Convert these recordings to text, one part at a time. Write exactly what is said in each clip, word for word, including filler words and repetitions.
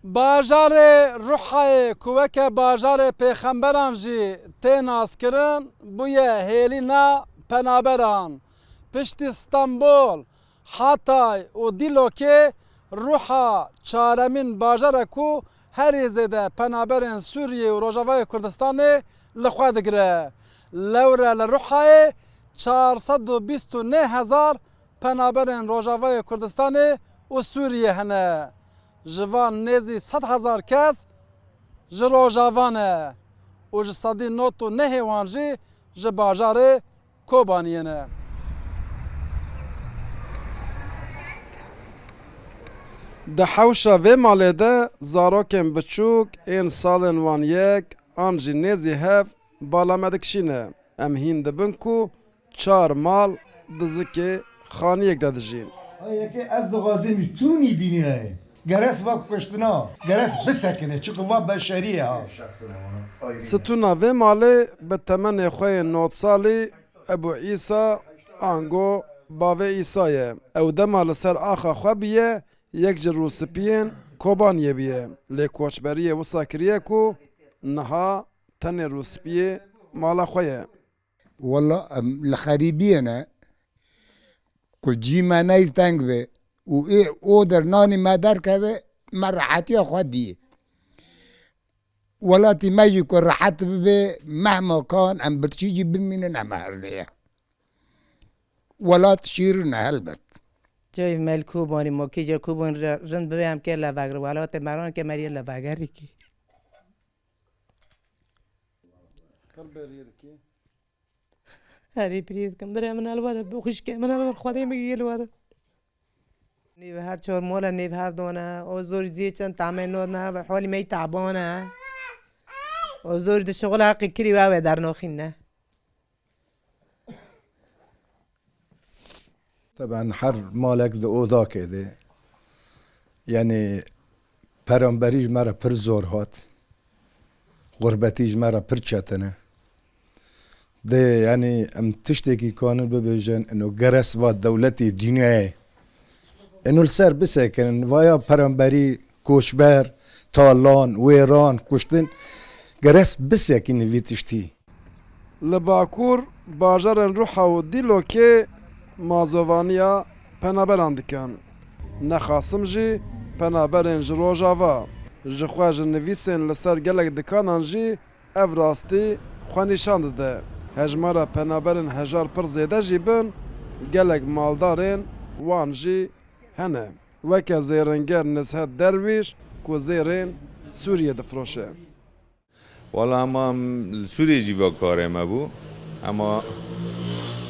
Bajarê Ruhayê ku weke bajarê pêxemberan jî tê naskirin, bûye hêlîna penaberan. Piştî Stenbol, Hatay û Dîlokê Ruha çaremîn bajar e ku herî zêde penaberên Sûriyê û Rojavayê Kurdistanê li xwe digire. Lewre li Ruhayê çar sed û bîst û neh hezar penaberên Rojavayê Kurdistanê û Sûriyê hene. Ji van nêzî sed hezar kes ji Rojava ne û ji sedî nod û nehê wan jî ji bajarê Kobaniyê ne. Di hewşa vê malê de zarokên biçûk ên salên wan yek an jî nêzî hev bala me dikişîne. Em hîn dibin ku çar mal di zikê xaniyek de dijîn. Ay yekê ez dixwazim ji tûnî dinyayê. Geres va kuştina, geres bisekine, çunku va beşerî ye ha. Stûna vê malê bi temenê xwe yê nod salî Ebû Îsa ango bavê Îsa ye. Ew dema li ser axa xwe bûye, yek ji rûspiyên Kobaniyê bûye. Lê koçberiyê wisa kiriye ku niha tenê rûspiyê mala xwe ye. Wela em li xerîbiyê ne ku cî me neyz teng be û ê o der nanî me derkeve, me rehetiya xwe diyê. Welatî me jî ku rehet bibe, mehma kan em birçî jî bimînin, em herdê ye. Welat şîrin e helbet. Cayê me li Kobanî ma kêja Kobanî re rind bibe em kê levegir. Welatê me ran ke me rê levegerî kê. Herî pirî dikim. Birê min el were, bi xwişkê min el were, Xwedê min gel were. Nêv hev çar mala nêv hev dane. O zor zî çend tamê nodne ve holî me taban e. O zor di şixul heqî kirî we ve dernoxîn ne. Teben her malek di odakê de. Yanî peramberî ji me re pir zor hat. Xurbetî ji me re pir çetin e. Dê, yanî em tiştekî kanin bibêjin, ino geres va dewletê dinyayê. Ino li ser bisekinin, vaya peramberî, koçber, talan, wêran, kuştin, geres bisekinin vî tiştî. Li Bakur, bajarên Ruha û Dîlokê mazovaniya penaberan dikin. Nexasim jî penaberên ji Rojava, jixwe ji nivîsên li ser gelek dikanan jî ev rastî xwe nîşan dide. Hejmara penaberên hejar pir zêde jî bin, gelek maldarên wan jî hene. Weke zêringer Nizhet Derwîş ku zêrên Sûriyê difiroşe. Wala hema em li Sûriyê jî va karê me bû. Hema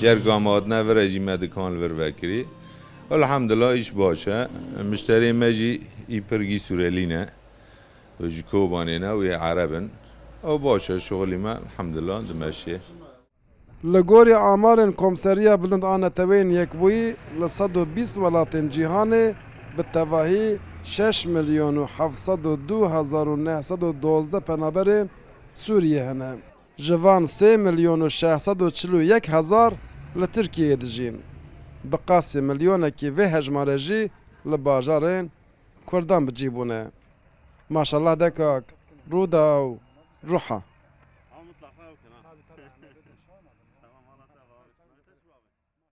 cerka me hatine vir e jî me dikan li vir vekirî. Elhamdulillah îş baş e. Mişterê me jî î pirgî Sûrelî ne. Ji Kobanê ne û yê Ereb in. Ew baş e, şixulî me elhamdulillah dimeşê. Li gorî amarên Komseriya Bilind a Neteweyên Yekbûyî, li sed û bîst welatên cîhanê bi tevahî şeş milyon û heft sed û du hezar û neh sed û dozdeh penaberên Sûriyê hene. Ji van sê milyon û şeş sed û çil û yek hezar li Tirkiyeyê dijîn. Bi qasî milyonekî vê hejmarê jî li bajarên Kurdan bi cî bûne. Maşallah dekak, Rûdaw, Ruha.